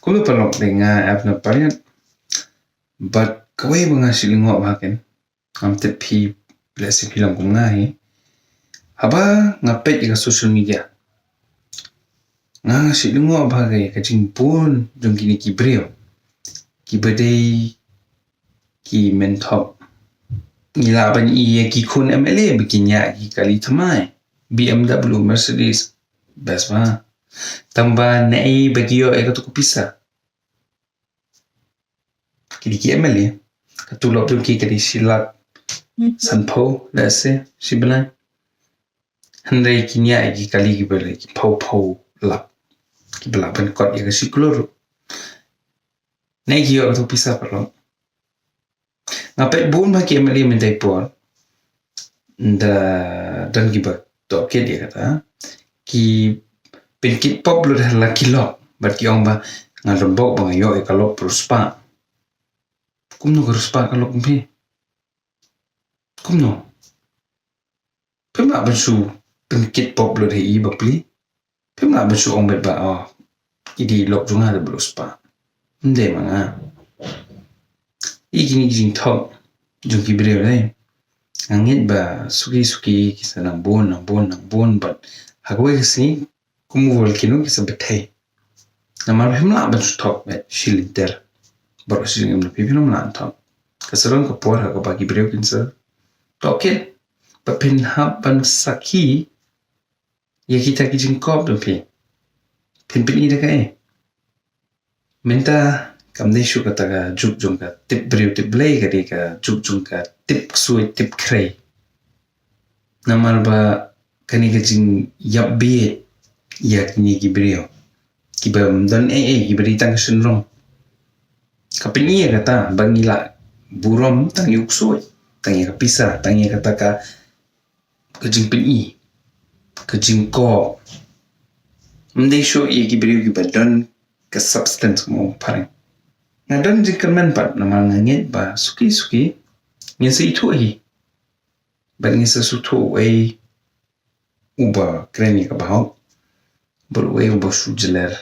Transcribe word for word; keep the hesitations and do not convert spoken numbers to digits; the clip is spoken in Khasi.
Kumno paralok, dei nga Abner Pariat. Bad kawei ba nga shu lyngngoh bha kein, ngam tip phi, lehse phi long kum nga hi. Haba nga peit ïa ka social media, nga shu lyngngoh bha ïa ka jingbun jong kine ki briew kiba dei ki mynthop. Ngi lah ban ïohi ïa ki khun M L A ba kin ïaid ki kali thymmai, B M W, Mercedes, best bha. Tangba naei ba ki ïoh ïa kato ka pisa? Ki dei ki M L A, ka tulop jong ki ka dei shi lak sanphew, lehse shi bnai. Hynrei kin ïaid ïa ki kali kiba dei ki phew phew lak, kiba lah ban kot ïa ka shi klur. Naei ki ïoh kato ka pisa, paralok? Nga peit bun bha ki M L A mynta i por, da don kiba tohkit ïa kata, ki pynkit pop lut ha la ki lok bad ki ong ba nga don bok ba nga ïoh ïa ka lok phra spah. Kumno ka phra spah ka lok kum phi? Kumno? Phim lah ban shu pynkit pop lut ha i bapli. Phim lah ban shu ong beit ba, oh, i dei lok jong nga da phra spah. Ym dei ma nga. Ïa kine ki jingthok jong ki briew, dei, nga ngeit ba suki suki ki sa nang bun, nang bun, nang bun, bad ha kawei ka sngi kum u volcano ki sa bthei. Namar phim lah ban shu thok beit shi lynter baroh shi jingim, phi, phim lah ban thok. Ka sa long ka por ha kaba ki briew kin sa tohkit, ba phin hap ban sakhi ïa kita ki jingkop jong phi. Phin pyni da kaei? Mynta kam dei shuh kata ka juk jong ka tip briew tip Blei, ka dei ka juk jong ka tip ksuid tip khrei. Namar ba kane ka jingïap bieit ïa kine ki briew kiba ym don ei ei, kiba dei tang ka shynrong, ka pyni ïa kata ba ngi lah burom tang ïa u ksuid, tang ïa ka pisa, tang ïa kata ka, ka jingpyni, ka jingkop. Ym dei shuh ïa ki briew kiba don ka substance, kumba ong phareng. Nga don jingkyrmen pat namar nga ngeit ba suki suki ngin sa ithuh hi. Bad ngin sa sngewthuh uei uba kren ïa kaba hok bad uei uba shu jler